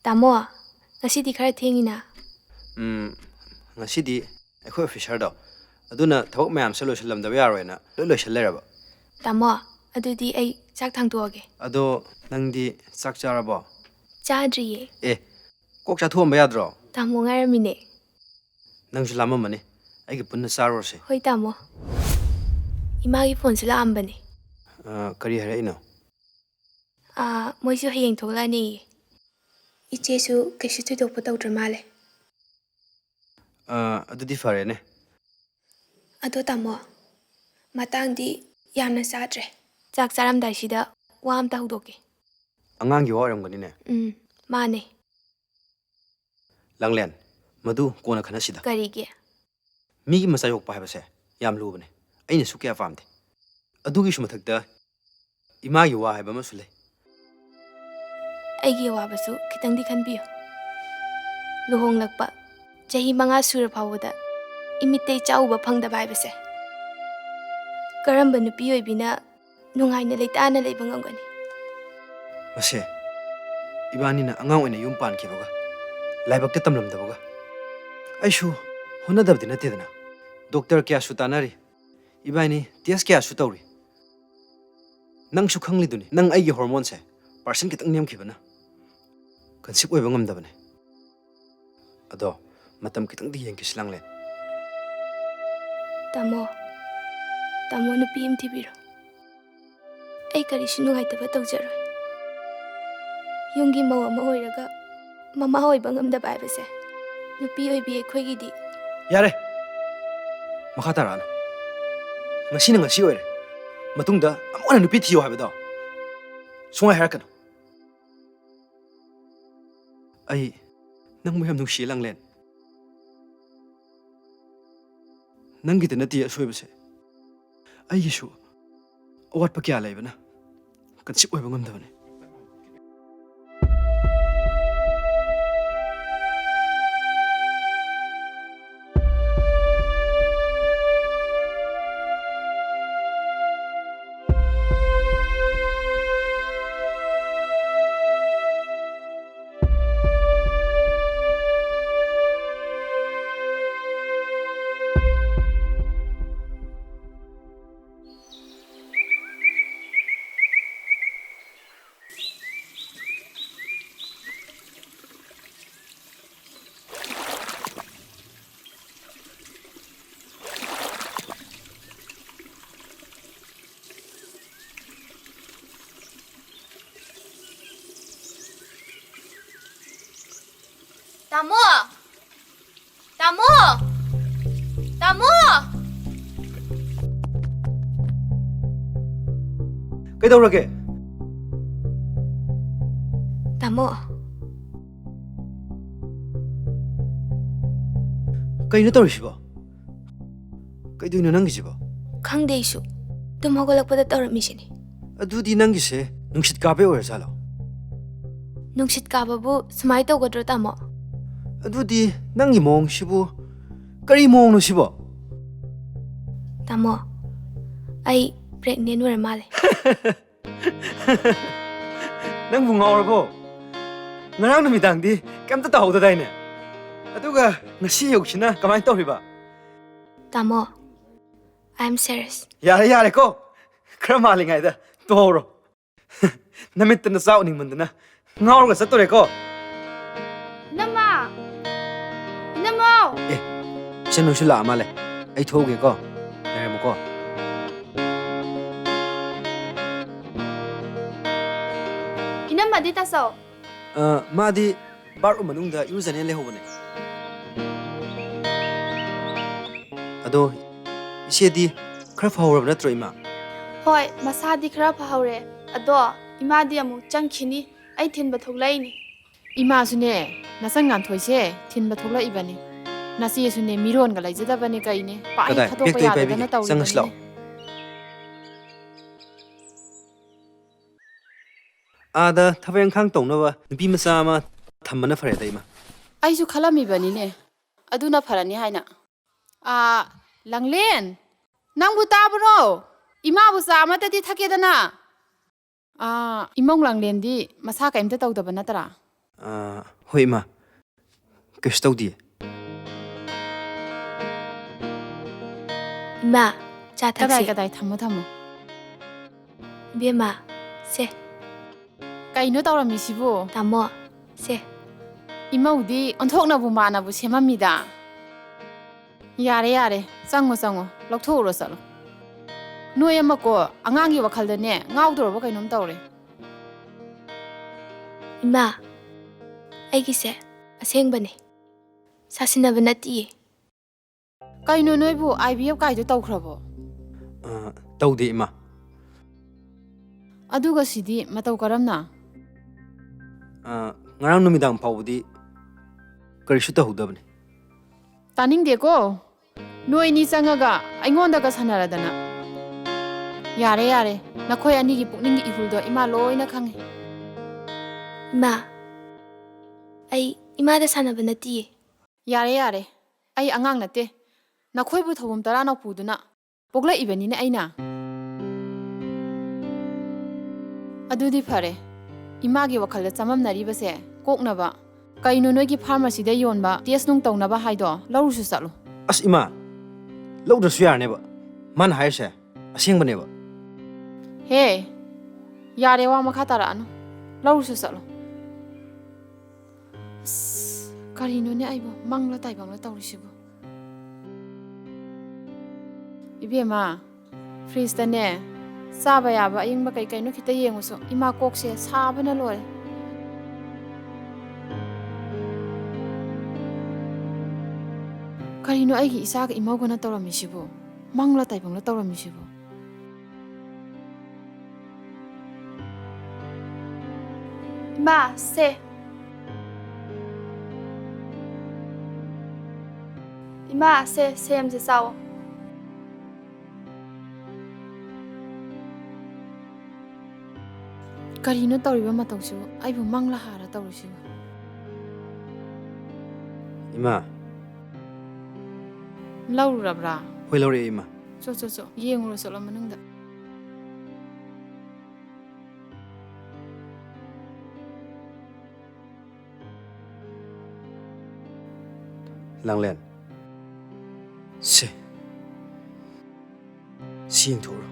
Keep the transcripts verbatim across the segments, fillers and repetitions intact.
ꯇꯥꯃꯣ, ꯉꯁꯤꯗꯤ ꯈꯔ ꯊꯦꯡꯉꯤꯅ꯫ ꯎꯝ, ꯉꯁꯤꯗꯤ ꯑꯩꯈꯣꯏ ꯑꯣꯐꯤꯁꯔꯗꯣ ꯑꯗꯨꯅ ꯊꯕꯛ ꯃꯌꯥꯝꯁꯦ ꯂꯣꯏꯁꯤꯜꯂꯝꯗꯕ ꯌꯥꯔꯣꯏꯅ ꯂꯣꯏ ꯂꯣꯏꯁꯤꯜ ꯂꯩꯔꯕ꯫ ꯇꯥꯃꯣ, ꯑꯗꯨꯗꯤ ꯑꯩ ꯆꯥꯛ ꯊꯥꯡꯗꯣꯛꯑꯒꯦ꯫ ꯑꯗꯣ ꯅꯪꯗꯤ ꯆꯥꯛ ꯆꯥꯔꯕꯣ? ꯆꯥꯗ꯭ꯔꯤꯌꯦ꯫ ꯑꯦ, ꯀꯣꯛ ꯆꯥꯊꯣꯛꯑꯝꯕ ꯌꯥꯗ꯭ꯔꯣ? ꯇꯥꯃꯣ ꯉꯥꯏꯔꯝꯃꯤꯅꯦ꯫ ꯅꯪꯁꯨ ꯂꯥꯝꯃꯝꯃꯅꯤ, ꯑꯩꯒ ꯄꯨꯟꯅ ꯆꯥꯔꯨꯔꯁꯦ꯫ ꯍꯣꯏ ꯇꯥꯃꯣ꯫ ꯏꯃꯥꯒꯤ ꯐꯣꯟꯁꯨ ꯂꯥꯛꯑꯝꯕꯅꯦ꯫ ꯑ, ꯀꯔꯤ ꯍꯥꯏꯔꯛꯏꯅꯣ? ꯑ, ꯃꯣꯏꯁꯨ ꯍꯌꯦꯡ ꯊꯣꯛꯂꯛꯑꯅꯦꯌꯦ꯫ ꯏꯆꯦꯁꯨ ꯀꯩꯁꯨ ꯊꯣꯏꯗꯣꯛꯄ ꯇꯧꯗ꯭ꯔ ꯃꯥꯜꯂꯦ꯫ ꯑ, ꯑꯗꯨꯗꯤ ꯐꯔꯦꯅꯦ꯫ ꯑꯗꯣ ꯇꯥꯃꯣ, ꯃꯇꯥꯡꯗꯤ ꯌꯥꯝꯅ ꯆꯥꯗ꯭ꯔꯦ꯫ ꯆꯥꯛ ꯆꯥꯔꯝꯗꯥꯏꯁꯤꯗ ꯋꯥ ꯑꯝꯇ ꯍꯧꯗꯣꯛꯀꯦ꯫ ꯑꯉꯥꯡꯒꯤ ꯋꯥ ꯑꯣꯏꯔꯝꯒꯅꯤꯅꯦ꯫ ꯎꯝ, ꯃꯥꯅꯦ꯫ ꯂꯥꯡꯂꯦꯟ, ꯃꯗꯨ ꯀꯣꯟꯅ ꯈꯟꯅꯁꯤꯗ꯫ ꯀꯔꯤꯒꯤ? ꯃꯤꯒꯤ ꯃꯆꯥ ꯌꯣꯛꯄ ꯍꯥꯏꯕꯁꯦ ꯌꯥꯝ ꯂꯨꯕꯅꯦ꯫ ꯑꯩꯅꯁꯨ ꯀꯌꯥ ꯄꯥꯝꯗꯦ꯫ ꯑꯗꯨꯒꯤꯁꯨ ꯃꯊꯛꯇ ꯏꯃꯥꯒꯤ ꯋꯥ ꯍꯥꯏꯕ ꯑꯃꯁꯨ ꯂꯩ꯫ ꯑꯩꯒꯤ ꯑꯋꯥꯕꯁꯨ ꯈꯤꯇꯪꯗꯤ ꯈꯟꯕꯤꯌꯨ꯫ ꯂꯨꯍꯣꯡꯂꯛꯄ ꯆꯍꯤ ꯃꯉꯥ ꯁꯨꯔ ꯐꯥꯎꯕꯗ ꯏꯃꯤꯠꯇ ꯏꯆꯥ ꯎꯕ ꯐꯪꯗꯕ ꯍꯥꯏꯕꯁꯦ ꯀꯔꯝꯕ ꯅꯨꯄꯤ ꯑꯣꯏꯕꯤꯅ ꯅꯨꯡꯉꯥꯏꯅ ꯂꯩꯇꯥꯅ ꯂꯩꯕ ꯉꯝꯒꯅꯤ? ꯃꯁꯦ, ꯏꯕꯥꯅꯤꯅ ꯑꯉꯥꯡ ꯑꯣꯏꯅ ꯌꯨꯝ ꯄꯥꯟꯈꯤꯕꯒ, ꯂꯥꯏꯕꯛꯇ ꯇꯝꯂꯝꯗꯕꯒ, ꯑꯩꯁꯨ ꯍꯣꯠꯅꯗꯕꯗꯤ ꯅꯠꯇꯦꯗꯅ꯫ ꯗꯣꯛꯇꯔ ꯀꯌꯥꯁꯨ ꯇꯥꯟꯅꯔꯤ, ꯏꯕꯥꯅꯤ ꯇꯦꯁ ꯀꯌꯥꯁꯨ ꯇꯧꯔꯤ꯫ ꯅꯪꯁꯨ ꯈꯪꯂꯤꯗꯨꯅꯤ, ꯅꯪ ꯑꯩꯒꯤ ꯍꯣꯔꯃꯣꯟꯁꯦ ꯄꯥꯔꯁꯦꯟ ꯈꯤꯇꯪ ꯅꯦꯝꯈꯤꯕꯅ ꯀꯟꯁꯤꯞ ꯑꯣꯏꯕ ꯉꯝꯗꯕꯅꯦ꯫ ꯑꯗꯣ ꯃꯇꯝ ꯈꯤꯇꯪꯗꯤ ꯌꯦꯡꯈꯤꯁꯤ, ꯂꯥꯡꯂꯦꯟ꯫ ꯇꯥꯃꯣ, ꯇꯥꯃꯣ ꯅꯨꯄꯤ ꯑꯃ ꯊꯤꯕꯤꯔꯣ꯫ ꯑꯩ ꯀꯔꯤꯁꯨ ꯅꯨꯡꯉꯥꯏꯇꯕ ꯇꯧꯖꯔꯣꯏ꯫ ꯌꯨꯝꯒꯤ ꯃꯧ ꯑꯃ ꯑꯣꯏꯔꯒ ꯃꯃꯥ ꯑꯣꯏꯕ ꯉꯝꯗꯕ ꯍꯥꯏꯕꯁꯦ ꯅꯨꯄꯤ ꯑꯣꯏꯕꯤ ꯑꯩꯈꯣꯏꯒꯤꯗꯤ꯫ ꯌꯥꯔꯦ! ꯃꯈꯥ ꯇꯥꯔꯛꯑꯅꯨ꯫ ꯉꯁꯤꯅ ꯉꯁꯤ ꯑꯣꯏꯔꯦ꯫ ꯃꯇꯨꯡꯗ ꯑꯃꯨꯛ ꯍꯟꯅ ꯅꯨꯄꯤ ꯊꯤꯌꯣ ꯍꯥꯏꯕꯗꯣ ꯁꯨꯡꯍꯥꯏ ꯍꯥꯏꯔꯛꯀꯅꯨ꯫ ꯑꯩ ꯅꯪꯕꯨ ꯌꯥꯝ ꯅꯨꯡꯁꯤꯌꯦ, ꯂꯥꯡꯂꯦꯟ꯫ ꯅꯪꯒꯤꯗ ꯅꯠꯇꯦ ꯑꯁꯣꯏꯕꯁꯦ, ꯑꯩꯒꯤꯁꯨ ꯑꯋꯥꯠꯄ ꯀꯌꯥ ꯂꯩꯕꯅ ꯀꯟꯁꯤꯞ ꯑꯣꯏꯕ ꯉꯝꯗꯕꯅꯤ꯫ ꯇꯥꯃꯣ! ꯇꯥꯃꯣ! ꯇꯥꯃꯣ! ꯀꯩꯗꯧꯔꯒꯦ? ꯇꯥꯃꯣ! ꯀꯩꯅꯣ ꯇꯧꯔꯤꯁꯤꯕꯣ? ꯀꯩꯗꯧꯅꯣ ꯅꯪꯒꯤꯁꯤꯕꯣ? ꯈꯪꯗꯦ ꯑꯩꯁꯨ꯫ ꯇꯨꯝ ꯍꯧꯒꯠꯂꯛꯄꯗ ꯇꯧꯔꯝꯃꯤꯁꯤꯅꯤ꯫ ꯑꯗꯨꯗꯤ ꯅꯪꯒꯤꯁꯦ ꯅꯨꯡꯁꯤꯠ ꯀꯥꯕꯩ ꯑꯣꯏꯔꯖꯥꯠꯂꯣ? ꯅꯨꯡꯁꯤꯠ ꯀꯥꯕꯕꯨ ꯁꯨꯃꯥꯏ ꯇꯧꯒꯗ꯭ꯔꯣ, ꯇꯥꯃꯣ? ꯑꯗꯨꯗꯤ ꯅꯪꯒꯤ ꯃꯑꯣꯡꯁꯤꯕꯨ ꯀꯔꯤ ꯃꯑꯣꯡꯅꯣ ꯁꯤꯕꯣ? ꯇꯥꯃꯣ, ꯑꯩ pregnant ꯑꯣꯏꯔ ꯃꯥꯜꯂꯦ꯫ ꯅꯪꯕꯨ ꯉꯥꯎꯔꯕꯣ? ꯉꯔꯥꯡ ꯅꯨꯃꯤꯗꯥꯡꯗꯤ ꯀꯩꯝꯇ ꯇꯧꯍꯧꯗꯗꯥꯏꯅꯦ? ꯑꯗꯨꯒ ꯉꯁꯤ ꯑꯌꯨꯛꯁꯤꯅ ꯀꯃꯥꯏꯅ ꯇꯧꯔꯤꯕ? ꯇꯥꯃꯣ, I am serious. ꯌꯥꯔꯦ, ꯌꯥꯔꯦꯀꯣ꯫ ꯈꯔ ꯃꯥꯜꯂꯤꯉꯩꯗ ꯇꯣꯛꯍꯧꯔꯣ꯫ ꯅꯃꯤꯠꯇ ꯅꯆꯥ ꯎꯅꯤꯡꯃꯟꯗꯅ ꯉꯥꯎꯔꯒ ꯆꯠꯇꯣꯔꯦꯀꯣ꯫ ꯏꯅꯝꯃ! ꯏꯅꯝꯃ! ꯏꯆꯟ ꯅꯣꯏꯁꯨ ꯂꯥꯛꯑ ꯃꯥꯜꯂꯦ꯫ ꯑꯩ ꯊꯣꯛꯎꯒꯦꯀꯣ꯫ ꯂꯩꯔꯝꯃꯨꯀꯣ꯫ ꯏꯅꯝꯃꯗꯤ, ꯇꯥꯆꯧ? ꯑ, ꯃꯥꯗꯤ bathroom ꯃꯅꯨꯡꯗ ꯏꯔꯨꯖꯅꯦꯅ ꯂꯩꯍꯧꯕꯅꯦ꯫ ꯑꯗꯣ, ꯏꯆꯦꯗꯤ ꯈꯔ ꯐꯍꯧꯔꯕ ꯅꯠꯇ꯭ꯔꯣ, ꯏꯃꯥ? ꯍꯣꯏ, ꯃꯁꯥꯗꯤ ꯈꯔ ꯐꯍꯧꯔꯦ꯫ ꯑꯗꯣ, ꯏꯃꯥꯗꯤ ꯑꯃꯨꯛ ꯆꯪꯈꯤꯅꯤ꯫ ꯑꯩ ꯊꯤꯟꯕ ꯊꯣꯛꯂꯛꯏꯅꯤ꯫ ꯏꯃꯥꯁꯨꯅꯦ, ꯅꯆꯟ ꯉꯥꯟꯊꯣꯏꯁꯦ ꯊꯤꯟꯕ ꯊꯣꯛꯂꯛꯏꯕꯅꯤ꯫ ꯅꯆꯦꯁꯨꯅꯦ, ꯃꯤꯔꯣꯟꯒ ꯂꯩꯖꯗꯕꯅꯦ ꯀꯩꯅꯦ꯫ ꯄꯥꯛ ꯍꯦꯛ ꯀꯗꯥꯏ? ꯊꯥꯗꯣꯛꯄ Bagꯇꯣ ꯑꯩ ꯌꯥꯗꯗꯅ ꯄꯥꯏꯕꯤꯒꯦ꯫ ꯆꯪꯉꯁꯤ ꯂꯥꯛꯑꯣ꯫ ꯇꯧꯔꯤꯕꯅꯤꯅꯦ꯫ ꯑꯥꯗ ꯊꯕꯛ ꯏꯪꯈꯥꯡ ꯇꯧꯅꯕ ꯅꯨꯄꯤ ꯃꯆꯥ ꯑꯃ ꯊꯝꯕꯅ ꯐꯔꯦꯗ, ꯏꯃꯥ꯫ ꯑꯩꯁꯨ ꯈꯜꯂꯝꯃꯤꯕꯅꯤꯅꯦ, ꯑꯗꯨꯅ ꯐꯔꯅꯤ ꯍꯥꯏꯅ꯫ ꯑꯥ, ꯂꯥꯡꯂꯦꯟ, ꯅꯪꯕꯨ ꯇꯥꯕ꯭ꯔꯣ? ꯏꯃꯥꯕꯨ ꯆꯥ ꯑꯃꯇꯗꯤ ꯊꯛꯀꯦꯗꯅ꯫ ꯑꯥ, ꯏꯃꯧ ꯂꯥꯡꯂꯦꯟꯗꯤ ꯃꯁꯥ ꯀꯩꯝꯇ ꯇꯧꯗꯕ ꯅꯠꯇ꯭ꯔꯥ? ꯑꯥ, ꯍꯣꯏ, ꯏꯃꯥ꯫ ꯀꯩꯁꯨ ꯇꯧꯗꯤꯌꯦ꯫ ꯏꯃꯥ, ꯆꯥ ꯊꯛꯁꯤ꯫ ꯀꯗꯥꯏ, ꯀꯗꯥꯏ? ꯊꯝꯃꯣ, ꯊꯝꯃꯣ꯫ ꯏꯕꯦꯝꯃ, ꯁꯦ꯫ ꯀꯩꯅꯣ ꯇꯧꯔꯝꯃꯤꯁꯤꯕꯨ? ꯇꯥꯃꯣ, ꯁꯦ꯫ ꯏꯃꯧꯗꯤ ꯑꯣꯟꯊꯣꯛꯅꯕꯨ ꯃꯥꯟꯅꯕꯨ ꯁꯦꯝꯃꯝꯃꯤꯗ꯫ ꯌꯥꯔꯦ, ꯌꯥꯔꯦ꯫ ꯆꯪꯉꯣ, ꯆꯪꯉꯣ꯫ ꯂꯧꯊꯣꯛꯎꯔꯣ ꯆꯠꯂꯣ꯫ ꯅꯣꯏ ꯑꯃꯀꯣ, ꯑꯉꯥꯡꯒꯤ ꯋꯥꯈꯜꯗꯅꯦ, ꯉꯥꯎꯗꯣꯔꯕ ꯀꯩꯅꯣꯝ ꯇꯧꯔꯦ꯫ ꯏꯃꯥ, ꯑꯩꯒꯤꯁꯦ ꯑꯁꯦꯡꯕꯅꯦ꯫ ꯁꯥꯁꯤꯟꯅꯕ ꯅꯠꯇꯤꯌꯦ꯫ ꯀꯩꯅꯣ ꯅꯣꯏꯕꯨ ꯑꯥꯏ ꯚꯤ ꯑꯦꯐ ꯀꯥꯏꯗꯣ ꯇꯧꯈ꯭ꯔꯕꯣ? ꯑ, ꯇꯧꯗꯦ, ꯏꯃꯥ꯫ ꯑꯗꯨꯒ ꯁꯤꯗꯤ ꯃꯇꯧ ꯀꯔꯝꯅ? ꯑ, ꯉꯔꯥꯡ ꯅꯨꯃꯤꯗꯥꯡ ꯐꯥꯎꯕꯗꯤ ꯀꯔꯤꯁꯨ ꯇꯧꯍꯧꯗꯕꯅꯤ꯫ ꯇꯥꯅꯤꯡꯗꯦꯀꯣ꯫ ꯅꯣꯏꯅꯤ ꯆꯪꯉꯒ ꯑꯩꯉꯣꯟꯗꯒ ꯁꯥꯟꯅꯔꯗꯅ꯫ ꯌꯥꯔꯦ, ꯌꯥꯔꯦ꯫ ꯅꯈꯣꯏ ꯑꯅꯤꯒꯤ ꯄꯨꯛꯅꯤꯡꯒꯤ ꯏꯍꯨꯜꯗꯣ ꯏꯃꯥ ꯂꯣꯏꯅ ꯈꯪꯉꯦ꯫ ꯏꯃꯥ, ꯑꯩ ꯏꯃꯥꯗ ꯁꯥꯟꯅꯕ ꯅꯠꯇꯤꯌꯦ꯫ ꯌꯥꯔꯦ, ꯌꯥꯔꯦ꯫ ꯑꯩ ꯑꯉꯥꯡ ꯅꯠꯇꯦ꯫ ꯅꯈꯣꯏꯕꯨ ꯊꯧꯕꯝ ꯇꯔꯥꯅ ꯄꯨꯗꯨꯅ ꯄꯣꯛꯂꯛꯏꯕꯅꯤꯅꯦ ꯑꯩꯅ꯫ ꯑꯗꯨꯗꯤ ꯐꯔꯦ꯫ ꯏꯃꯥꯒꯤ ꯋꯥꯈꯜꯗ ꯆꯃꯝꯅꯔꯤꯕꯁꯦ ꯀꯣꯛꯅꯕ ꯀꯩꯅꯣ ꯅꯣꯏꯒꯤ ꯐꯥꯔꯃꯥꯁꯤꯗ ꯌꯣꯟꯕ ꯇꯦꯁ ꯅꯨꯡ ꯇꯧꯅꯕ ꯍꯥꯏꯗꯣ ꯂꯧꯔꯨꯁꯨ ꯆꯠꯂꯣ꯫ ꯑꯁ ꯏꯃꯥ, ꯂꯧꯗ꯭ꯔꯁꯨ ꯌꯥꯔꯅꯦꯕ꯫ ꯃꯥꯅ ꯍꯥꯏꯔꯤꯁꯦ ꯑꯁꯦꯡꯕꯅꯦꯕ꯫ ꯍꯦ, ꯌꯥꯔꯦ, ꯋꯥ ꯃꯈꯥ ꯇꯥꯔꯛꯑꯅꯨ꯫ ꯂꯧꯔꯨꯁꯨ ꯆꯠꯂꯣ꯫ ꯑꯁ, ꯀꯔꯤꯅꯣꯅꯦ ꯑꯩꯕꯨ ꯃꯪꯂ ꯇꯥꯏꯕꯪꯂ ꯇꯧꯔꯤꯁꯤꯕꯨ? ꯏꯕꯦꯝꯃ, ꯐ꯭ꯔꯤꯖꯇꯅꯦ, ꯆꯥꯕ ꯌꯥꯕ ꯑꯏꯪꯕ ꯀꯩ ꯀꯩꯅꯣ ꯈꯤꯇ ꯌꯦꯡꯉꯨꯁꯣ꯫ ꯏꯃꯥ ꯀꯣꯛꯁꯦ ꯁꯥꯕꯅ ꯂꯣꯏꯔꯦ꯫ ꯀꯔꯤꯅꯣ ꯑꯩꯒꯤ ꯏꯆꯥꯒ ꯏꯃꯧꯒꯅ ꯇꯧꯔꯝꯃꯤꯁꯤꯕꯨ? ꯃꯪꯂ ꯇꯥꯏꯕꯪꯂ ꯇꯧꯔꯝꯃꯤꯁꯤꯕꯨ? ꯏꯃꯥ, ꯁꯦ꯫ ꯏꯃꯥ, ꯁꯦ, ꯁꯦꯝꯁꯦ ꯆꯥꯎ꯫ ꯀꯔꯤꯅꯣ ꯇꯧꯔꯤꯕ ꯃꯇꯧꯁꯤꯕꯨ? ꯑꯩꯕꯨ ꯃꯪꯂ ꯍꯥꯔ ꯇꯧꯔꯤꯁꯤꯕꯨ? ꯏꯃꯥ꯫ ꯂꯧꯔꯨꯔꯕ꯭ꯔꯥ? ꯍꯣꯏ, ꯂꯧꯔꯛꯑꯦ, ꯏꯃꯥ꯫ ꯆꯣ, ꯆꯣ, ꯆꯣ꯫ ꯌꯦꯡꯉꯨꯔꯣ ꯆꯠꯂꯣ ꯃꯅꯨꯡꯗ꯫ ꯂꯥꯡꯂꯦꯟ꯫ ꯁꯦ꯫ ꯁꯤ ꯌꯦꯡꯊꯣꯛꯎꯔꯣ꯫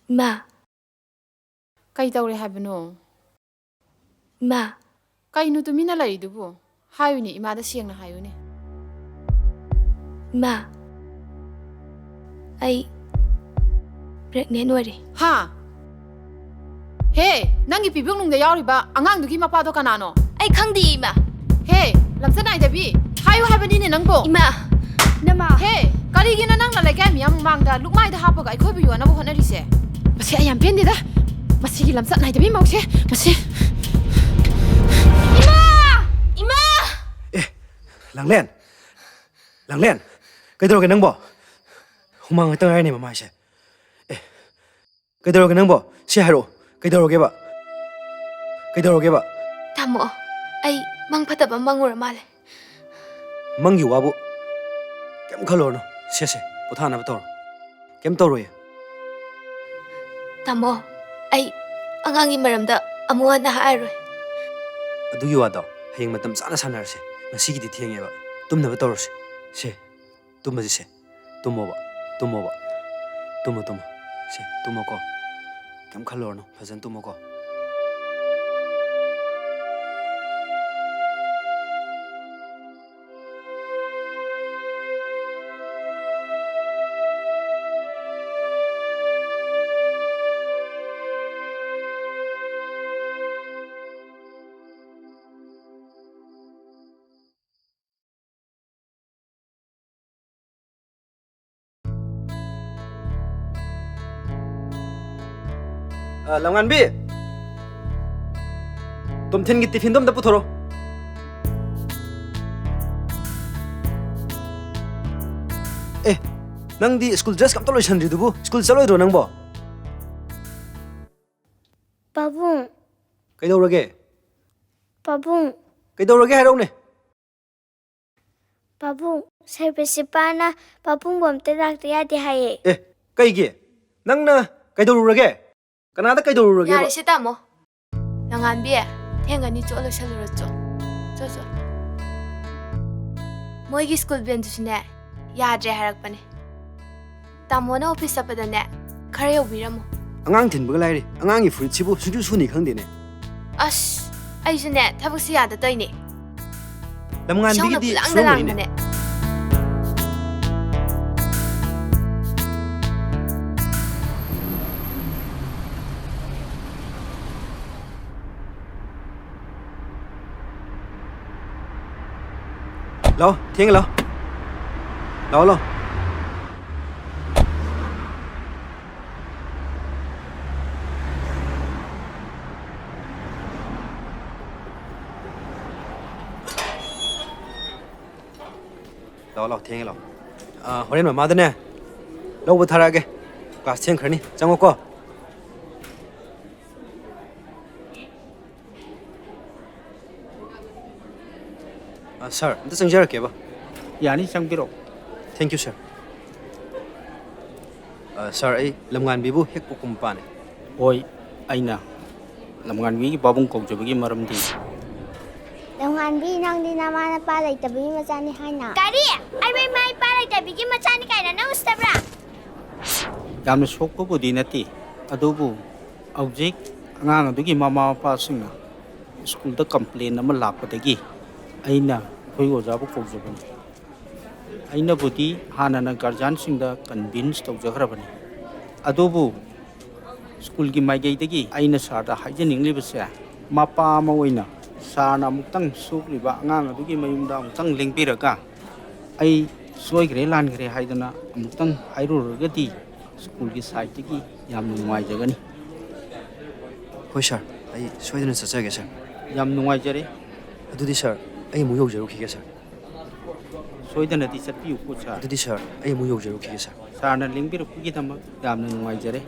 ꯏꯃꯥ꯫ ꯀꯩ ꯇꯧꯔꯦ ꯍꯥꯏꯕꯅꯣ? ꯏꯃꯥ꯫ ꯀꯩꯅꯣ ꯇꯨꯃꯤꯟꯅ ꯂꯩꯔꯤꯗꯨꯕꯨ? ꯍꯥꯏꯌꯨꯅꯦ, ꯏꯃꯥꯗ ꯁꯦꯡꯅ ꯍꯥꯏꯌꯨꯅꯦ꯫ ꯏꯃꯥ, ꯑꯩ pregnant ꯑꯣꯏꯔꯦ꯫ ꯍꯥ? ꯍꯦ, ꯅꯪꯒꯤ ꯄꯤꯕꯨꯡꯅꯨꯡꯗ ꯌꯥꯎꯔꯤꯕ ꯑꯉꯥꯡꯗꯨꯒꯤ ꯃꯄꯥꯗꯣ ꯀꯅꯥꯅꯣ? ꯑꯩ ꯈꯪꯗꯦ, ꯏꯃꯥ꯫ ꯍꯦ, ꯂꯝꯆꯠ ꯅꯥꯏꯗꯕꯤ, ꯍꯥꯏꯌꯨ ꯍꯥꯏꯕꯅꯤꯅꯦ ꯅꯪꯕꯣ꯫ ꯏꯃꯥ, ꯅꯃꯥ꯫ ꯍꯦ, ꯀꯔꯤꯒꯤꯅꯣ ꯅꯪꯅ ꯂꯩꯀꯥꯏ ꯃꯤꯌꯥꯝ ꯃꯃꯥꯡꯗ ꯂꯨꯛꯃꯥꯏꯗ ꯍꯥꯞꯄꯒ ꯑꯩꯈꯣꯏꯕꯨ ꯌꯣꯟꯅꯕ ꯍꯣꯠꯅꯔꯤꯁꯦ? ꯃꯁꯤ ꯑꯩ ꯌꯥꯝ ꯄꯦꯟꯗꯦꯗ꯫ ꯃꯁꯤꯒꯤ ꯂꯝꯆꯠ ꯅꯥꯏꯗꯕꯤ ꯃꯧꯁꯦ, ꯃꯁꯤ꯫ ꯏꯃꯥ! ꯏꯃꯥ! ꯑꯦ, ꯂꯥꯡꯂꯦꯟ! ꯂꯥꯡꯂꯦꯟ! ꯀꯩꯗꯧꯔꯒꯦ ꯅꯪꯕꯣ? ꯍꯨꯃꯥꯡ ꯍꯦꯛꯇ ꯉꯥꯏꯔꯅꯦ ꯃꯃꯥꯏꯁꯦ꯫ ꯑꯦ, ꯀꯩꯗꯧꯔꯒꯦ ꯅꯪꯕꯣ? ꯁꯤ ꯍꯥꯏꯔꯛꯑꯣ꯫ ꯀꯩꯗꯧꯔꯒꯦꯕ? ꯀꯩꯗꯧꯔꯒꯦꯕ? ꯇꯥꯃꯣ, ꯑꯩ ꯃꯪ ꯐꯠꯇꯕ ꯃꯪꯉꯨꯔ ꯃꯥꯜꯂꯦ꯫ ꯃꯪꯒꯤ ꯋꯥꯕꯨ ꯀꯩꯝ ꯈꯜꯂꯨꯔꯅꯨ꯫ ꯁꯦ, ꯁꯦ, ꯄꯣꯊꯥꯅꯕ ꯇꯧꯔꯣ꯫ ꯀꯩꯝ ꯇꯧꯔꯣꯏꯌꯦ꯫ ꯇꯥꯃꯣ, ꯑꯩ ꯑꯉꯥꯡꯒꯤ ꯃꯔꯝꯗ ꯑꯃꯨꯛ ꯍꯟꯅ ꯍꯥꯏꯔꯣꯏ꯫ ꯑꯗꯨꯒꯤ ꯋꯥꯗꯣ ꯍꯌꯦꯡ ꯃꯇꯝ ꯆꯥꯅ ꯁꯥꯟꯅꯔꯁꯦ꯫ ꯉꯁꯤꯒꯤꯗꯤ ꯊꯦꯡꯉꯦꯕ꯫ ꯇꯨꯝꯅꯕ ꯇꯧꯔꯁꯦ꯫ ꯁꯦ, ꯇꯨꯝꯃꯁꯤ ꯁꯦ꯫ ꯇꯨꯝꯃꯣꯕ, ꯇꯨꯝꯃꯣꯕ꯫ ꯇꯨꯝꯃꯣ, ꯇꯨꯝꯃꯣ꯫ ꯁꯦ, ꯇꯨꯝꯃꯣꯀꯣ꯫ ꯀꯩꯝ ꯈꯜꯂꯨꯔꯅꯨ, ꯐꯖꯅ ꯇꯨꯝꯃꯣꯀꯣ꯫ ꯑ, ꯂꯝꯉꯥꯟꯕꯤ! ꯇꯣꯝꯊꯤꯟꯒꯤ ꯇꯤꯐꯤꯟꯗꯣ ꯑꯝꯇ ꯄꯨꯊꯣꯔꯛꯑꯣ꯫ ꯑꯦ, ꯅꯪꯗꯤ ꯁ꯭ꯀꯨꯜ ꯗ꯭ꯔꯦꯁꯀ ꯑꯝꯇ ꯂꯣꯏꯁꯟꯗ꯭ꯔꯤꯗꯨꯕꯨ? ꯁ꯭ꯀꯨꯜ ꯆꯠꯂꯣꯏꯗ꯭ꯔꯣ ꯅꯪꯕꯣ? ꯄꯥꯕꯨꯡ꯫ ꯀꯩꯗꯧꯔꯒꯦ? ꯄꯥꯕꯨꯡ꯫ ꯀꯩꯗꯧꯔꯒꯦ ꯍꯥꯏꯔꯛꯎꯅꯦ꯫ ꯄꯥꯕꯨꯡ, ꯁꯥꯔ ꯄ꯭ꯔꯤꯟꯁꯤꯄꯥꯜꯅ ꯄꯥꯕꯨꯡꯕꯨ ꯑꯝꯇ ꯂꯥꯛꯇ ꯌꯥꯗꯦ ꯍꯥꯏꯌꯦ꯫ ꯑꯦ, ꯀꯩꯒꯤ? ꯅꯪꯅ ꯀꯩꯗꯧꯔꯨꯔꯒꯦ? ꯀꯅꯥꯗ ꯀꯩꯗꯧꯔꯨꯔꯒꯦꯕ? ꯌꯥꯔꯦꯁꯦ, ꯇꯥꯃꯣ꯫ ꯂꯝꯉꯥꯟꯕꯤ, ꯊꯦꯡꯒꯅꯤ, ꯆꯣ, ꯂꯣꯏꯁꯜꯂꯨꯔꯣ, ꯆꯣ꯫ ꯆꯣ, ꯆꯣ꯫ ꯃꯣꯏꯒꯤ ꯁ꯭ꯀꯨꯜ ꯕꯦꯟꯗꯨꯁꯨꯅꯦ, ꯌꯥꯗ꯭ꯔꯦ ꯍꯥꯏꯔꯛꯄꯅꯦ꯫ ꯇꯥꯃꯣꯅ ꯑꯣꯐꯤꯁ ꯆꯠꯄꯗꯅꯦ, ꯈꯔ ꯌꯧꯕꯤꯔꯝꯃꯣ꯫ ꯑꯉꯥꯡ ꯊꯤꯟꯕꯒ ꯂꯥꯏꯔꯤ, ꯑꯉꯥꯡꯒꯤ ꯐꯨꯔꯤꯠꯁꯤꯕꯨ ꯁꯨꯡꯁꯨ ꯁꯨꯅꯤ ꯈꯪꯗꯦꯅꯦ꯫ ꯑꯁ, ꯑꯩꯁꯨꯅꯦ, ꯊꯕꯛꯁꯤ ꯌꯥꯗ ꯇꯧꯏꯅꯦ꯫ ꯂꯝꯉꯥꯟꯕꯤꯒꯤꯗꯤ ꯏꯁꯧꯅ ꯄꯨꯂꯥꯡꯗ ꯁꯨꯔꯝꯒꯅꯤꯅꯦ꯫ ꯂꯥꯡꯕꯅꯦ꯫ ꯂꯥꯛꯑꯣ, ꯊꯦꯡꯉꯦ, ꯂꯥꯛꯑꯣ꯫ ꯂꯥꯛꯑꯣ, ꯂꯥꯛꯑꯣ꯫ ꯂꯥꯛꯑꯣ, ꯂꯥꯛꯑꯣ, ꯊꯦꯡꯉꯦ, ꯂꯥꯛꯑꯣ꯫ ꯑꯥ, ꯍꯣꯔꯦꯟ ꯃꯃꯥꯗꯅꯦ ꯂꯧꯕ ꯊꯥꯔꯛꯑꯒꯦ꯫ ꯀ꯭ꯂꯥꯁ ꯊꯦꯡꯈ꯭ꯔꯅꯤ, ꯆꯪꯉꯣꯀꯣ꯫ ꯑ, ꯁꯥꯔ, ꯑꯝꯇ ꯆꯪꯖꯔꯛꯀꯦꯕ꯫ ꯌꯥꯅꯤ, ꯆꯪꯕꯤꯔꯛꯑꯣ꯫ Thank you, ꯁꯥꯔ꯫ ꯑ, ꯁꯥꯔ, ꯑꯩ ꯂꯝꯉꯥꯟꯕꯤꯕꯨ ꯍꯦꯛ ꯄꯣꯛꯄ ꯃꯄꯥꯅꯦ꯫ ꯍꯣꯏ, ꯑꯩꯅ ꯂꯝꯉꯥꯟꯕꯤꯒꯤ ꯄꯥꯕꯨꯡ ꯀꯧꯖꯕꯒꯤ ꯃꯔꯝꯗꯤ? ꯂꯝꯉꯥꯟꯕꯤ, ꯅꯪꯗꯤ ꯅꯃꯥ ꯅꯄꯥ ꯂꯩꯇꯕꯒꯤ ꯃꯆꯥꯅꯤ ꯍꯥꯏꯅ꯫ ꯀꯔꯤ? ꯑꯩꯕꯨ ꯏꯃꯥ ꯏꯄꯥ ꯂꯩꯇꯕꯤꯒꯤ ꯃꯆꯥꯅꯤ ꯀꯥꯏꯅ ꯅꯪ ꯎꯁꯤꯠꯇꯕ꯭ꯔꯥ? ꯌꯥꯝꯅ ꯁꯣꯛꯄꯕꯨꯗꯤ ꯅꯠꯇꯦ, ꯑꯗꯨꯕꯨ ꯍꯧꯖꯤꯛ ꯑꯉꯥꯡ ꯑꯗꯨꯒꯤ ꯃꯃꯥ ꯃꯄꯥꯁꯤꯡꯅ ꯁ꯭ꯀꯨꯜꯗ complain ꯑꯃ ꯂꯥꯛꯄꯗꯒꯤ ꯑꯩꯅ ꯑꯩꯈꯣꯏ ꯑꯣꯖꯥꯕꯨ ꯀꯧꯖꯕꯅꯤ꯫ ꯑꯩꯅꯕꯨꯗꯤ ꯍꯥꯟꯅꯅ guardianꯁꯤꯡꯗ convince ꯇꯧꯖꯈ꯭ꯔꯕꯅꯤ, ꯑꯗꯨꯕꯨ ꯁ꯭ꯀꯨꯜꯒꯤ ꯃꯥꯏꯀꯩꯗꯒꯤ ꯑꯩꯅ ꯁꯥꯔꯗ ꯍꯥꯏꯖꯅꯤꯡꯂꯤꯕꯁꯦ, ꯃꯄꯥ ꯑꯃ ꯑꯣꯏꯅ ꯁꯥꯔꯅ ꯑꯃꯨꯛꯇꯪ ꯁꯣꯛꯂꯤꯕ ꯑꯉꯥꯡ ꯑꯗꯨꯒꯤ ꯃꯌꯨꯝꯗ ꯑꯃꯨꯛꯇꯪ ꯂꯦꯡꯕꯤꯔꯒ, ꯑꯩ ꯁꯣꯏꯈ꯭ꯔꯦ ꯂꯥꯟꯈ꯭ꯔꯦ ꯍꯥꯏꯗꯅ ꯑꯃꯨꯛꯇꯪ ꯍꯥꯏꯔꯨꯔꯒꯗꯤ ꯁ꯭ꯀꯨꯜꯒꯤ sideꯇꯒꯤ ꯌꯥꯝꯅ ꯅꯨꯡꯉꯥꯏꯖꯒꯅꯤ꯫ ꯍꯣꯏ ꯁꯥꯔ, ꯑꯩ ꯁꯣꯏꯗꯅ ꯆꯠꯆꯒꯦ ꯁꯥꯔ꯫ ꯌꯥꯝ ꯅꯨꯡꯉꯥꯏꯖꯔꯦ꯫ ꯑꯗꯨꯗꯤ ꯁꯥꯔ, ꯑꯩ ꯑꯃꯨꯛ ꯌꯧꯖꯔꯨꯈꯤꯒꯦ ꯁꯥꯔ꯫ ꯁꯣꯏꯗꯅꯗꯤ ꯆꯠꯄꯤꯌꯨꯀꯣ ꯁꯥꯔ꯫ ꯑꯗꯨꯗꯤ ꯁꯥꯔ, ꯑꯩ ꯑꯃꯨꯛ ꯌꯧꯖꯔꯨꯈꯤꯒꯦ ꯁꯥꯔ꯫ ꯁꯥꯔꯅ ꯂꯦꯡꯕꯤꯔꯛꯄꯒꯤꯗꯃꯛ ꯌꯥꯝꯅ ꯅꯨꯡꯉꯥꯏꯖꯔꯦ꯫